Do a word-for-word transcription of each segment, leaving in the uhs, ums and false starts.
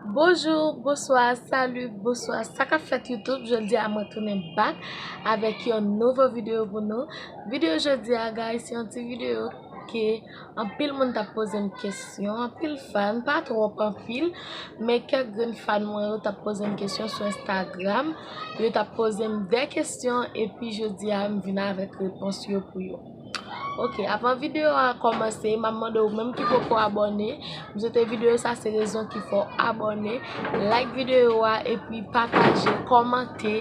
Bonjou, bonswa, sali, bonswa. Sa k ap fèt YouTube? Jodi a mwen tounen back avèk yon nouvo videyo pou nou. Videyo jodi a, guys, se yon ti videyo ke anpil moun t ap poze m kesyon, anpil fan, pa twòp anpil, men kèk grenn fan mwen yo t ap poze m kesyon sou Instagram. Yo t ap poze m de kesyon, epi jodi a m vin avèk repons yo pou yo. Ok, avan videyo a kòmanse, m ap mande w menm ki poko abòne, m swete videyo sa se rezon ki fè w abòne, like videyo a, epi pataje, kòmante.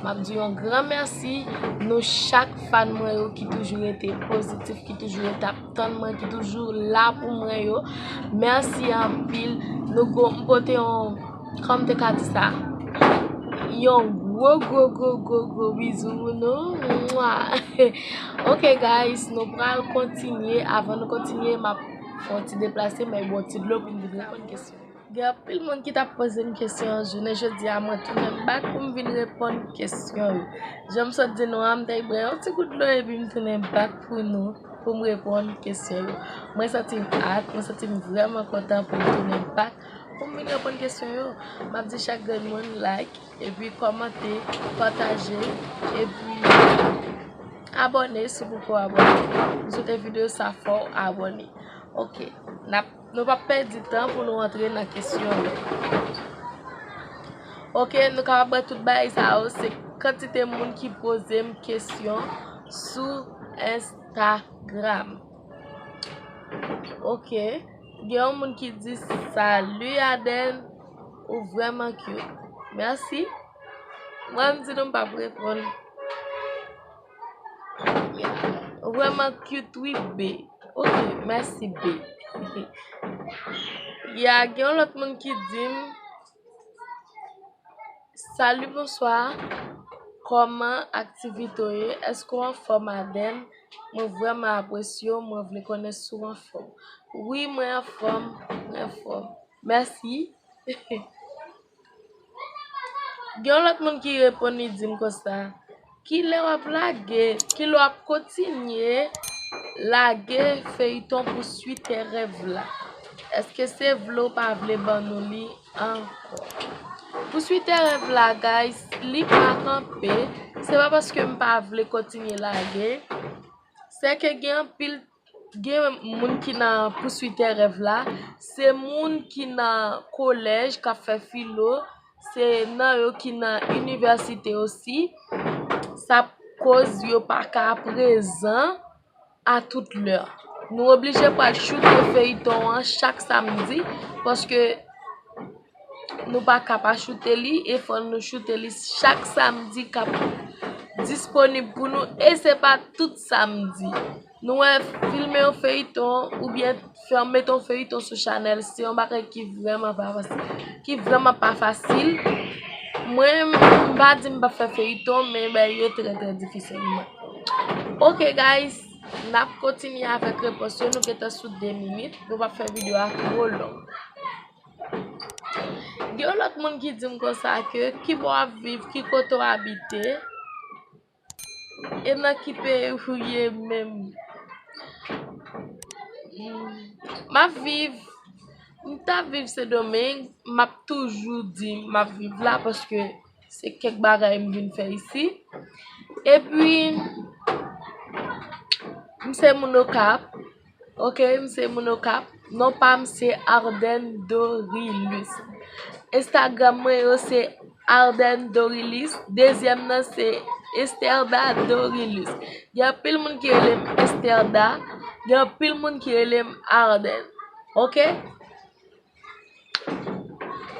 M ap di yon gran mèsi nou chak fan mwen yo ki toujou rete pozitif, ki toujou rete ap tann mwen, ki toujou la pou mwen yo. Mèsi anpil. Nou go, m pote yon, kòman m te ka di sa? Yon gwo, gwo, gwo, gwo, gwo bizou pou nou. Mwa. Ok, guys, nou pral kontinye. Avan nou kontinye, m ap fè yon ti deplase, m ap bwè yon ti dlo pou m vin reponn kesyon. Gen anpil moun ki t ap poze m kesyon jounen jodi a, mwen tounen back pou m vin reponn kesyon yo. Jan m sot di nou an, m t al bwè yon ti gout dlo epi m tounen back pou nou, pou m reponn kesyon yo. Mwen santi m at, mwen santi m vrèman kontan pou m tounen back pou m vin reponn kesyon yo. M ap di chak grenn moun like, epi kòmante, pataje, epi abòne si w poko abòne. M swete videyo sa fè w abòne. Ok, n ap, nou p ap pèdi tan pou nou antre nan kesyon yo. Ok, nou kapab wè tout bagay sa yo, se kantite moun ki poze m kesyon sou Instagram. Ok, gen yon moun ki di, "Salut Aden, ou vrèman cute." Mèsi. Mwen, m di nou m p ap reponn. Yeah. Ou vrèman cute, wi, B. Ok, mèsi, B. Ya, gen yon lòt moun ki di m, "Salut, bonswa. Kòman aktivite w ye? Èske w anfòm, Aden? Mwen vrèman apresye w, mwen vle konnen si w anfòm." Wi, mwen anfòm, mwen anfòm. Mèsi. Gen yon lòt moun ki reponn, li di m konsa, "Kilè w ap lage? Kilè w ap kontinye lage feyton Pou Swit Rèv La? Èske se vle w pa vle ban nou li ankò?" Pou Swit Rèv La, guys, li pa kanpe. Se pa paske m pa vle kontinye lage. Se ke gen anpil, gen moun ki nan Pou Swit Rèv La, se moun ki nan kolèj k ap fè filo, se nan yo ki nan inivèsite osi. Sa koz yo pa ka prezan a tout lè. Nou oblije pral choute feyton an chak samdi, paske nou pa ka pa choute li, e fò nou choute li chak samdi k ap disponib pou nou, e se pa tout samdi. Nou wè, filme yon feyton oubyen fè, mete yon feyton sou chanèl, se yon bagay ki vrèman pa fasil, ki vrèman pa fasil. Mwen, m pa di m p ap fè feyton, men bagay yo trè, trè difisil pou mwen. Ok, guys, n ap kontinye avèk repons yo. Nou gentan sou de minit. Nou p ap fè videyo a twò long. Gen yon lòt moun ki di m konsa ke, "Kibò w ap viv? Ki kote w abite? E nan ki peyi w ye menm?" Hmm. M ap viv, m t ap viv Sendomeng, m ap toujou di m ap viv la paske se kèk bagay m vin fè isi. Epi, m se moun Okap. Ok, m se moun Okap. Non pa m se Arden Dorilus. Instagram mwen yo se Arden Dorilus. Dezyèm nan se Esterda Dorilus. Gen anpil moun ki rele m Esterda. Gen anpil moun ki rele m Arden. Ok?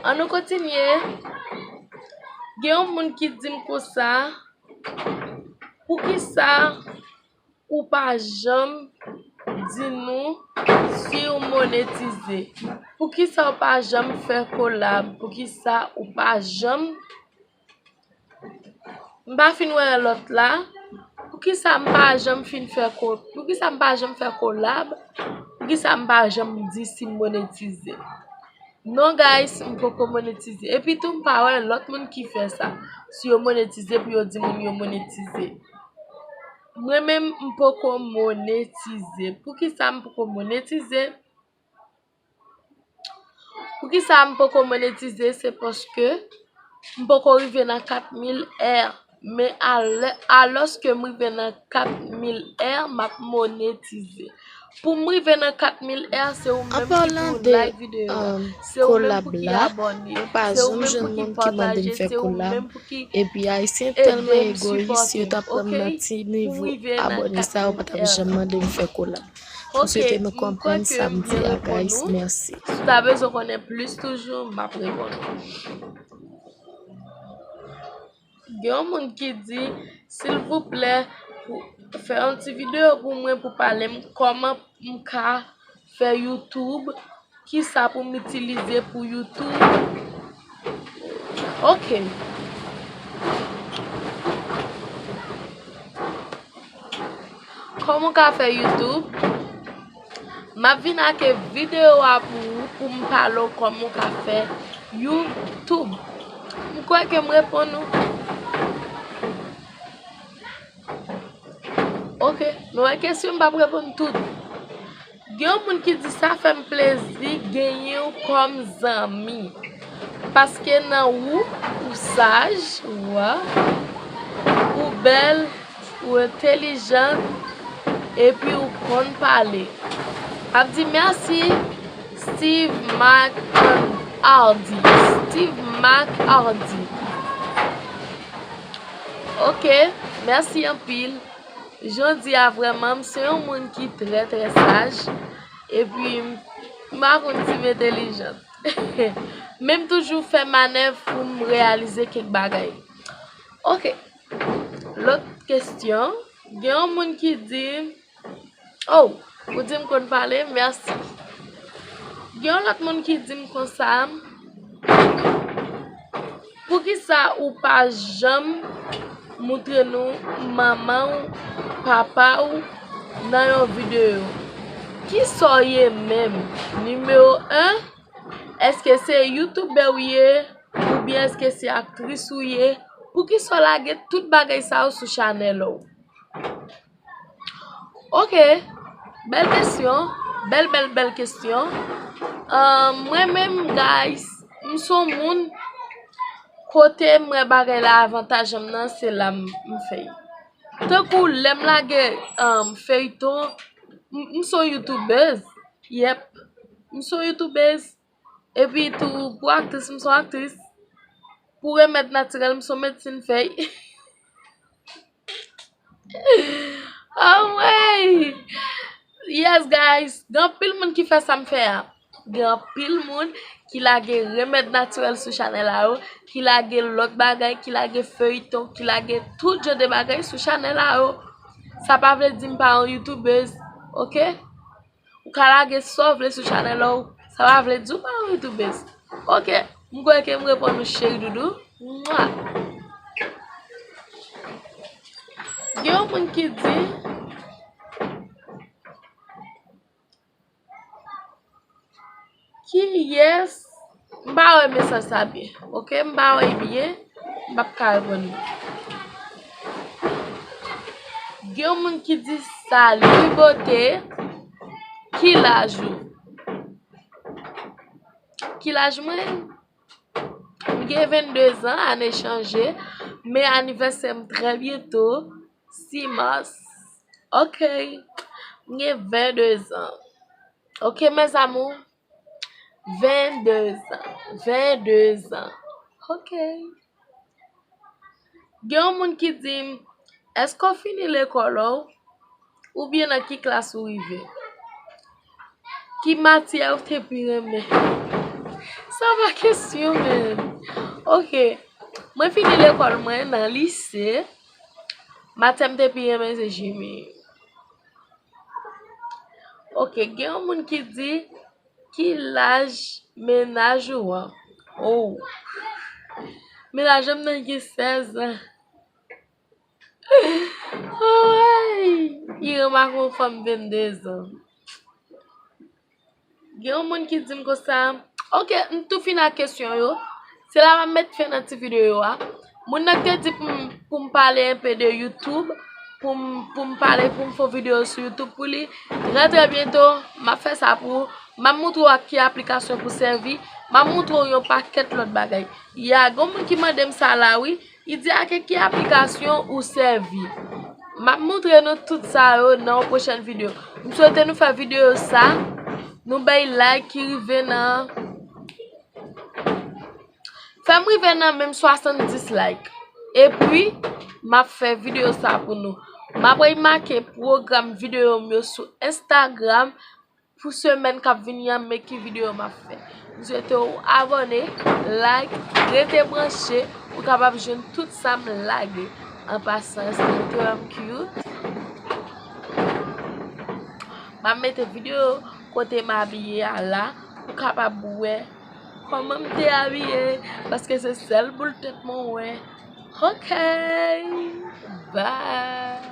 An nou kontinye. Gen yon moun ki di m konsa, "Poukisa ou pa janm di nou si w monetize? Poukisa w pa janm fè kolab? Poukisa ou pa janm," m pa fin wè lòt la. Poukisa m pa janm fin fè ko-, poukisa m pa janm fè kolab? Poukisa m pa janm di si m monetize? Non, guys, m poko monetize. Epi tou, m pa wè lòt moun ki fè sa. Si yo monetize, pou yo di moun yo monetize. Mwen menm, m poko monetize. Poukisa m poko monetize? Poukisa m poko monetize? Se paske m poko rive nan kat mil R. Men alè, alòske m rive nan kat mil R, m ap monetize. Pou m rive nan kat mil R, se ou menm ki pou like videyo a. Se ou menm pou ki abòne. Se ou menm pou ki pataje. Se ou menm pou ki ede m sipòte m, oke? Pou m rive nan kat mil R. Ok, m kwè ke m byen reponn ou. Si w ta bezwen konnen plis toujou, m ap reponn ou. Gen yon moun ki di, silvouplè, pou, fè yon ti videyo pou mwen, pou pale m kòman m ka fè YouTube, kisa pou m itilize pou YouTube. Ok. Kòman w ka fè YouTube? M ap vin ak videyo a pou ou, pou m pale w kòman w ka fè YouTube. M kwè ke m reponn ou. Ok, nou wè kesyon, m p ap reponn tout. Gen yon moun ki di, sa fè m plezi genyen w kòm zanmi. Paske nan ou, ou saj, wa, ou bèl, ou entèlijan, epi ou konn pale. M ap di mèsi, Steve Marc Hardy. Steve Marc Hardy. Ok, mèsi anpil. Jan w di a vrèman, m se yon moun ki trè, trè saj. Epi, m pa konn si m entèlijan. Men m toujou fè manèv pou m reyalize kèk bagay. Ok. Lòt kesyon. Gen yon moun ki di, oh, ou di m konn pale, mèsi. Gen yon lòt moun ki di m konsa, poukisa ou pa janm moutre nou manman w, papa w nan yon videyo? Kisa w ye menm? Nimewo en, èske se youtubè w ye? Oubyen èske se aktris ou ye? Poukisa w lage tout bagay sa yo sou chanèl ou? Ok, bèl kesyon, bèl, bèl, bèl kesyon. Ahn, mwen menm, guys, m se yon moun, kote m wè bagay la avantaj m nan, se la m, m fè l. Tankou lè m lage, ahn, feyton, m, m se yon youtubèz, yep, m se yon youtubèz. Epi tou, pou aktris, m se yon aktris. Pou remèd natirèl, m se yon medsin fèy. Anmwey! Yes, guys. Gen anpil moun ki fè sa m fè a. Gen anpil moun ki lage remèd natirèl sou chanèl a yo, ki lage lòt bagay, ki lage feyton, ki lage tout jan de bagay sou chanèl a yo. Sa pa vle di m pa yon youtubèz, ok? Ou ka lage sa w vle sou chanèl ou. Sa pa vle di w pa yon youtubèz. Ok, m kwè ke m reponn ou, cheri doudou. Mwa. Gen yon moun ki di, kiyès M pa wè mesaj sa byen. Ok, m pa wè l byen. M p ap ka reponn li. Gen yon moun ki di, salut beauté, ki laj ou? Ki laj mwen? M gen vennde zan, ane chanje, men anivèsè m trè byento, sis mas. Ok, m gen vennde zan. Ok, mes amours. Vennde zan. Vennde zan. Ok. Gen yon moun ki di m, èske w fini lekòl ou? Oubyen nan ki klas ou rive? Ki matyè ou te pi renmen? Sa pa kesyon, menm. Ok. Mwen fini lekòl mwen nan lise. Matyè m te pi renmen se jimi. Ok, gen yon moun ki di, ki laj mennaj ou an? Oh. Mennaj m nan gen sèz an. Ay! Li renmen ak yon fanm vennde zan. Gen yon moun ki di m konsa, ok, m tou fin ak kesyon yo. Se la m ap met fen nan ti videyo a. Moun nan ki te di pou m, pou m pale enpe de YouTube, pou m, pou m pale, pou m fè yon videyo sou YouTube pou li. Trè, trè byento, m ap fè sa pou ou. M ap montre w ak ki aplikasyon pou sèvi. M ap montre w yon pakèt lòt bagay. Ya, gen moun ki mande m sa la, wi. Li di, "Ake ki aplikasyon ou sèvi?" M ap montre nou tout sa yo nan yon pwochèn videyo. M swete nou fè videyo sa, nou bay like ki rive nan, fè m rive nan menm swasanndis like. Epi, m ap fè videyo sa pou nou. M ap remake pwogram videyo m yo sou Instagram pou semèn k ap vini an, men ki videyo m ap fè. M swete w abòne, like, rete branche, ou kapab jwenn tout sa m lage. An pasan, èske nou twouve m cute? M ap mete videyo kote m abiye a la, ou kapab wè kòman m te abiye, paske se sèl boul tèt mwen wè. Ok, bye.